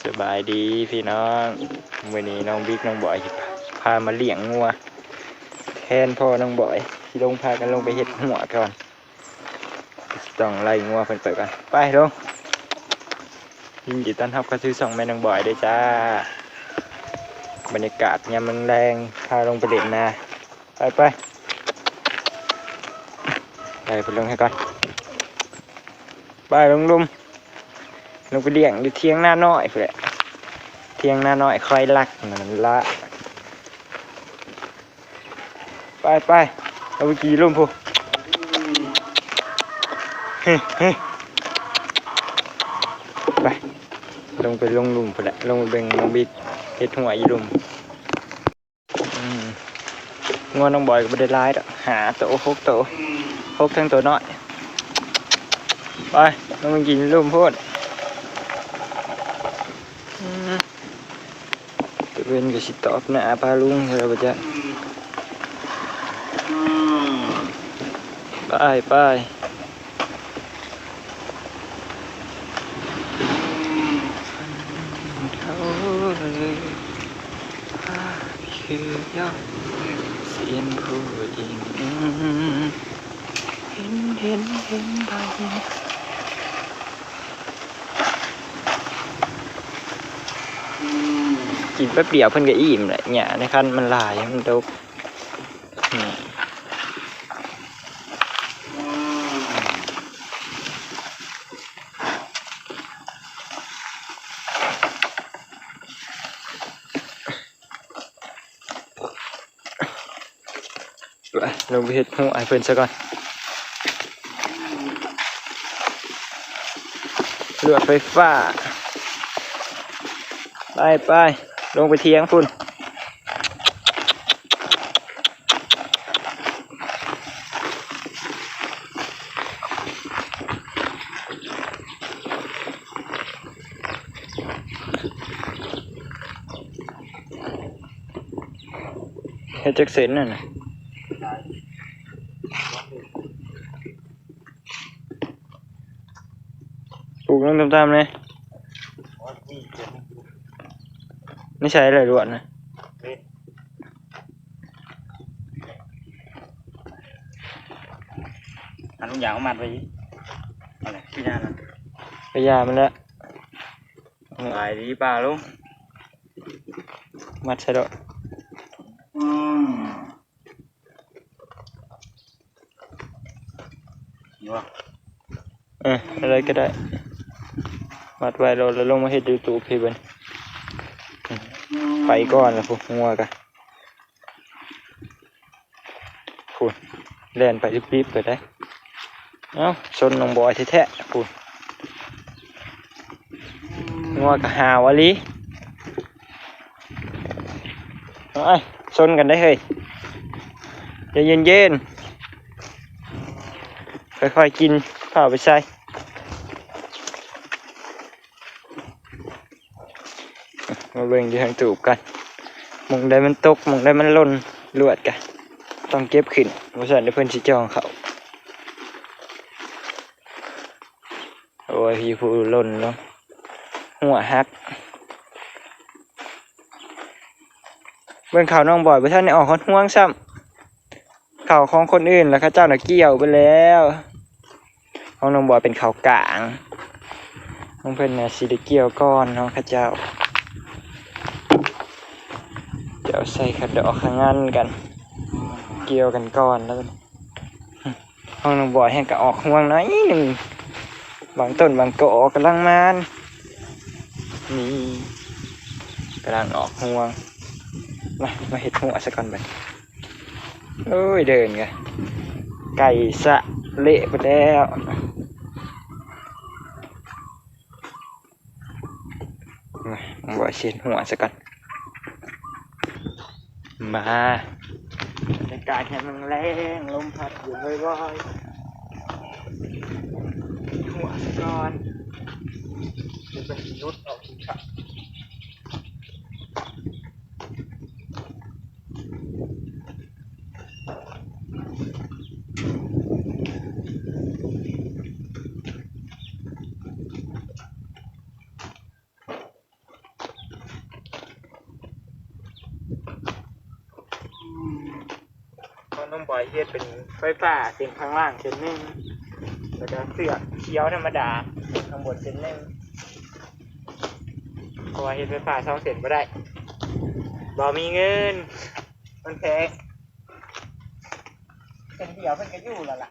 ສະບາຍດີພີ່ນ້ອງ, ມື້ນີ້ນ້ອງບິກນ້ອງບອຍຊິພາມາລ້ຽງງົວແທນພໍ່ນ້ອງບອຍ. ຊິລົງ ພາກັນລົງໄປເຮັດຮົ້ວກ່ອນ, ຊິຕ້ອງໄລ່ງົວເພິ່ນໄປກ່ອນ. ໄປລົງ. ຍິນດີຕ້ອນຮັບເຂົ້າສູ່ຊ່ອງແມ່ນ້ອງບອຍເດີຈ້າ. ບັນຍາກາດຍາມແລງໆ ພາລົງໄປຫຼິ້ນນາ. ໄປ ໄປ ໄປ ເພິ່ນລົງໃຫ້ກ່ອນ. ໄປລົງລຸ່ມ, ລົງໄປລ້ຽງຢູ່ຖຽງນານ້ອຍພຸ້ນແຫຼະ, ຖຽງນານ້ອຍຄອຍລັກນັ້ນລະ. ໄປ ໄປ ເອົາໄປກິນຢູ່ລຸ່ມພຸ້ນ. ເຮີ້ ເຮີ້ ໄປ ລົງໄປລົງລຸ່ມພຸ້ນແຫຼະ, ລົງໄປເບິ່ງນ້ອງບິກເຮັດຮົ້ວຢູ່ລຸ່ມ. ອືມ ງົວນ້ອງບອຍກໍບໍ່ໄດ້ຫຼາຍດອກ, ຫ້າໂຕ ຫົກໂຕ, ຫົກທັງໂຕນ້ອຍ. ໄປ ລົງໄປກິນລຸ່ມພຸ້ນ. ອືມ ຕາເວັນກໍຊິຕອບໜ້າປ້າລຸງແລ້ວບໍ່ຈັກ. ໄປ ໄປ. ເຂົາເລີຍພາໄປຄືຢອດຊຽນຜູ້ຍິງ. ເຫັນ ເຫັນ ເຫັນ ບໍ່ເຫັນ. ກິນແປັບດຽວເພິ່ນກໍອີ່ມແຫຼະ, ຫຍ້າໃນຄັນມັນຫຼາຍ ມັນດົກ. ລົງໄປເຮັດຮົ້ວໃຫ້ເພິ່ນຊະກ່ອນ. ລວດໄຟຟ້າ. ໄປ ໄປ ລົງໄປຖຽງພຸ້ນ. ເຮັດຈັກເສັ້ນນັ້ນນະ? ປູກລົງຕ່ຳໆແດ່. ນີ້ໃຊ້ໄດ້ລວດນະ. ອັນລູກຢາງມັດໄວ້ອີກ. ອັນນັ້ນຄືຫຍັງນະ? ໄປຢາມັນແຫຼະ. ສະບາຍດີປ້າລຸງ. ມັດໃສ່ໂລດ. ອືມ ນີ້ຫວາ? ເອີ ອັນໃດກໍໄດ້. ມັດໄວ້ໂລດ ແລ້ວລົງມາເຮັດຢູ່ຕູບພີ່ເບິ່ງ. ໄປກ່ອນລະພຸ້ນ ງົວກະ. ພຸ້ນ ແລ່ນໄປລິບໆ ໄປໄດ໋. ເອົ້າ ຊົນນ້ອງບອຍແທ້ໆ ພຸ້ນ. ງົວກະຫາວອີ່ຫຼີ. ເອີຍ ຊົນກັນໄດ໋ເຮີ້ຍ. ໃຈເຢັນໆ ຄ່ອຍໆກິນ ຟ້າວໄປໃສ່. ມາເບິ່ງຢູ່ທາງຕູບກັນ. ໝ່ອງໃດມັນຕົກ ໝ່ອງໃດມັນຫຼົ່ນ ລວດກະຕ້ອງເກັບຂຶ້ນ, ບໍ່ຊັ້ນດຽວເພິ່ນຊິຈ່ອງເຂົ້າ. ໂອ້ຍ ມີຜູ້ຫຼົ່ນເນາະ, ຫົວຫັກ. ເບິ່ງເຂົ້ານ້ອງບອຍ ບໍ່ທັນໄດ້ອອກຮອດຮວງຊ້ຳ. ເຂົ້າຂອງຄົນອື່ນລະ ເຂົາເຈົ້ານະກ່ຽວໄປແລ້ວ. ຂອງນ້ອງບອຍເປັນເຂົ້າກາງ, ຂອງເພິ່ນນະຊິໄດ້ກ່ຽວກ່ອນເນາະ ເຂົາເຈົ້າ. ເຈົ້າໃສ່ຂະດອກຂະງັນກັນ, ກ່ຽວກັນກ່ອນແລ້ວ. ຂອງນ້ອງບອຍແຮ່ງກະອອກຮວງໜ້ອຍໜຶ່ງ, ບາງຕົ້ນບາງກໍກຳລັງມານ. ນີ້ ກຳລັງອອກຮວງ. ມາ ມາເຮັດຮົ້ວຊະກ່ອນບັດ. ໂອ້ຍ ເດີນກະໄກ່ສະເລະໄປແລ້ວ. ມາ ມາເຮັດຮົ້ວຊະກ່ອນ. ມາ ບັນຍາກາດຍາມແລງໆ ລົມພັດຢູ່ບ່ອຍໆ. ເຮັດຮົ້ວຊະກ່ອນ ເດີນໄປຫຼຸດເອົາກິນຂ້າວ. ເ ນ້ອງບອຍເຮັດເປັນໄຟຟ້າເສັ້ນຂ້າງລ່າງເສັ້ນໜຶ່ງ ແລ້ວກໍເຊືອກຂຽວທຳມະດາຂ້າງບົນເສັ້ນໜຶ່ງ ເພາະວ່າເຮັດໄຟຟ້າສອງເສັ້ນບໍ່ໄດ້ ບໍ່ມີເງິນ ມັນແພງ ເສັ້ນດຽວເພິ່ນກໍຢູ່ແລ້ວລະ.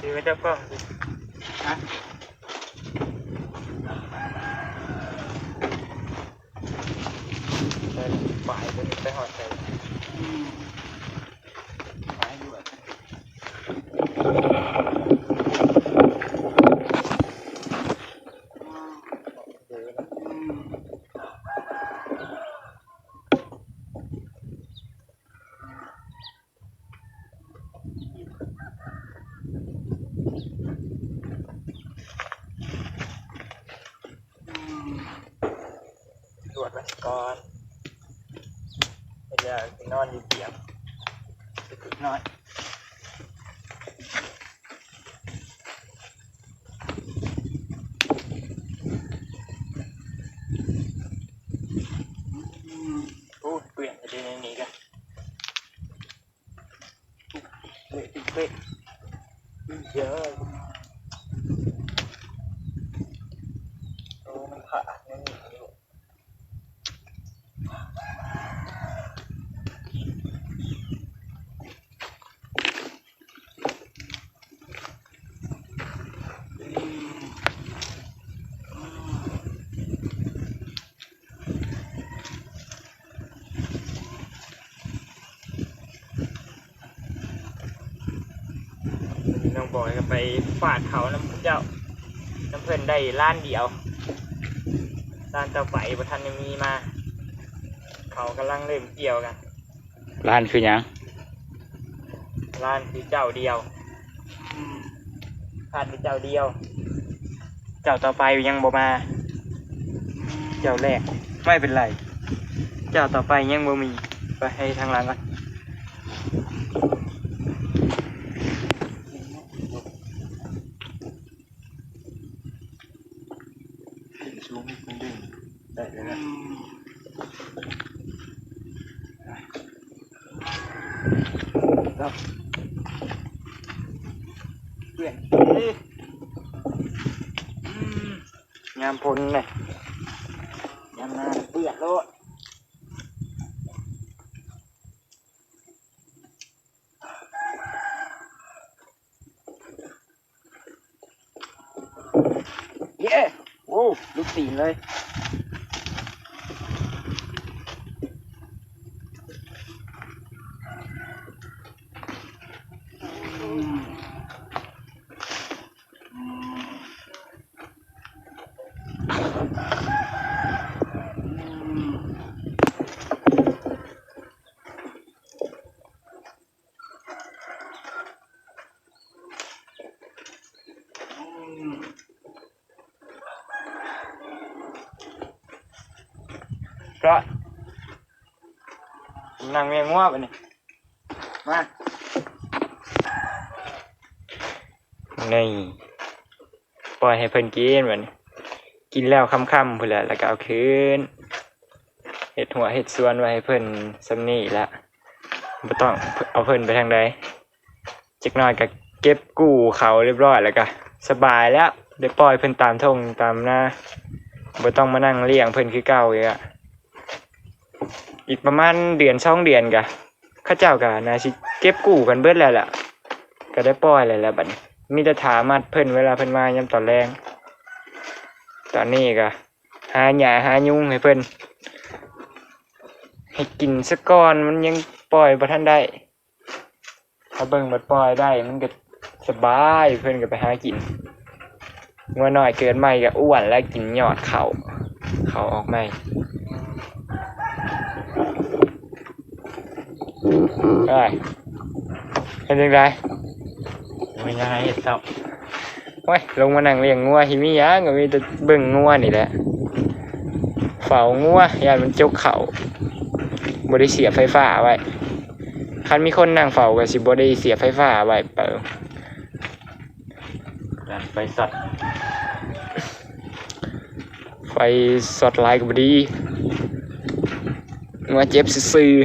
ຖືໄວ້ຈັບກ້ອງ ຮະ ໄປ ໄປ ໄປຮອດໃສ? ອືມ ໄປຢູ່ ອືມ ລວດໄວ້ກ່ອນ ເວລາຊິນອນຢູ່ຕຽງ ເລັກນ້ອຍ. ໂອ້ ເປື້ອນຢູ່ໃນນີ້ກະ ເລະເລະ ເອີ ໂອ້ ມັນຂາດແນວນີ້ຢູ່. ນ້ອງບອຍກໍໄປຟາດເຂົ້ານຳເຂົາເຈົ້າ ນຳເພິ່ນໄດ້ລ້ານດຽວ ລ້ານຕໍ່ໄປບໍ່ທັນໄດ້ມີມາ ເຂົາກຳລັງເລີ່ມກ່ຽວກັນ. ລ້ານຄືຫຍັງ? ລ້ານຄືເຈົ້າດຽວ ອືມ ລ້ານຄືເຈົ້າດຽວ ເຈົ້າຕໍ່ໄປຍັງບໍ່ມາ ເຈົ້າແລກ ໄມ່ເປັນໄລ ເຈົ້າຕໍ່ໄປຍັງບໍ່ມີ ໄປໃຫ້ທາງຫຼັງກ່ອນ. ສູງໃຫ້ເພິ່ນດຶງໄດ້ແລ້ວນະ ອືມ ເນາະ ເປື້ອນ ອືມ ຍາມຝົນນະ ຍາມໜາວເປື້ອນໂລດ. ເຢ້ ໂອ້ ຫຼຸດຕີນເລີຍ. ເຈາະ ນັ່ງລ້ຽງງົວບາດນີ້ ມາ ນີ້. ປ່ອຍໃຫ້ເພິ່ນກິນບາດນີ້ ກິນແລ້ວຄ່ຳໆພຸ້ນແຫຼະ ແລ້ວກໍເອົາຄືນ ເຮັດຮົ້ວເຮັດສວນໄວ້ໃຫ້ເພິ່ນສ່ຳນີ້ລະ ບໍ່ຕ້ອງເອົາເພິ່ນໄປທາງໃດ. ຈັກໜ້ອຍກໍເກັບກູ້ເຂົ້າຮຽບຮ້ອຍ ແລ້ວກໍສະບາຍແລ້ວ ໄດ້ປ່ອຍເພິ່ນຕາມທົ່ງຕາມນາ ບໍ່ຕ້ອງມານັ່ງລ້ຽງເພິ່ນຄືເກົ່າອີກລະ. ອີກປະມານເດືອນສອງເດືອນ ກໍເຂົາເຈົ້າກໍໜ້າຊິເກັບກູ້ກັນເບິດແລ້ວລະ ກໍໄດ້ປ່ອຍແລ້ວລະບາດນີ້. ມີແຕ່ຖ້າມັດເພິ່ນເວລາເພິ່ນມາຍາມຕອນແລງ. ຕອນນີ້ກໍຫາຫຍ້າຫາຍຸງໃຫ້ເພິ່ນ ໃຫ້ກິນສາກ່ອນ ມັນຍັງປ່ອຍບໍ່ທັນໄດ້. ຖ້າເບິ່ງບັດປ່ອຍໄດ້ ມັນກໍສະບາຍ ເພິ່ນກໍໄປຫາກິນ. ງົວນ້ອຍເກີດໃໝ່ກໍອ້ວນ ແລະ ກິນຍອດເຂົ້າ ເຂົ້າອອກໃໝ່. ເອີຍ ເຮັດຈັ່ງໃດ? ບໍ່ມີຫຍັງໃຫ້ເຮັດຊໍ້າ. ໂອ້ຍ ລົງມານັ່ງລ້ຽງງົວ ຊິມີຫຍັງ ກໍມີແຕ່ເບິ່ງງົວນີ້ແຫຼະ ເຝົ້າງົວ ຢ້ານມັນຈົກເຂົ້າ. ບໍ່ໄດ້ສຽບໄຟຟ້າໄວ້. ຄັນມີຄົນນັ່ງເຝົ້າກໍຊິບໍ່ໄດ້ສຽບໄຟຟ້າໄວ້. ເປີ ຢ້ານໄຟຊັອດ. ໄຟຊັອດຫຼາຍກໍບໍ່ດີ ງົວເຈັບຊື່ໆ.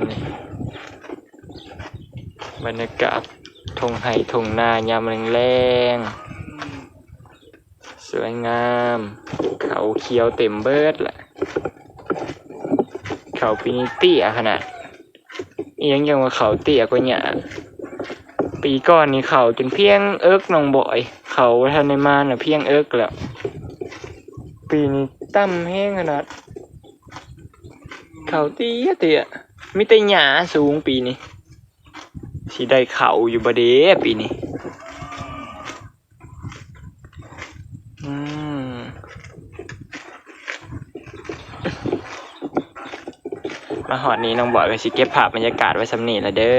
ນີ້ ບັນຍາກາດທົ່ງໄຮ່ທົ່ງນາຍາມແລງໆ ສວຍງາມ ເຂົ້າຂຽວເຕັມເບິດລະ. ເຂົ້າປີນີ້ເຕ້ຍຂະໜາດ. ອີ່ຫຍັງຈັ່ງວ່າເຂົ້າເຕ້ຍກວ່າຫຍ້າ? ປີກ່ອນນີ້ເຂົ້າຈົນພຽງເອິກນ້ອງບອຍ ເຂົ້າບໍ່ທັນໄດ້ມານະ ພຽງເອິກແລ້ວ. ປີນີ້ຕ່ຳແຮງຂະໜາດ ເຂົ້າເຕ້ຍໆ ມີແຕ່ຫຍ້າສູງປີນີ້. ຊິໄດ້ເຂົ້າຢູ່ບໍ່ເດປີນີ້? ອືມ ມາຮອດນີ້ນ້ອງບອຍກໍຊິເກັບພາບບັນຍາກາດໄວ້ສ່ຳນີ້ລະເດີ.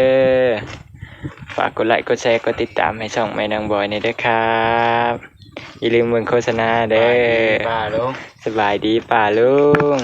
ຝາກກົດໄລກົດແຊ ກົດຕິດຕາມໃຫ້ຊ່ອງແມ່ນ້ອງບອຍແດ່ເດີຄັບ. ຢ່າລືມເບິ່ງໂຄສະນາເດີ. ສະບາຍດີປ້າລຸງ. ສະບາຍດີປ້າລຸງ.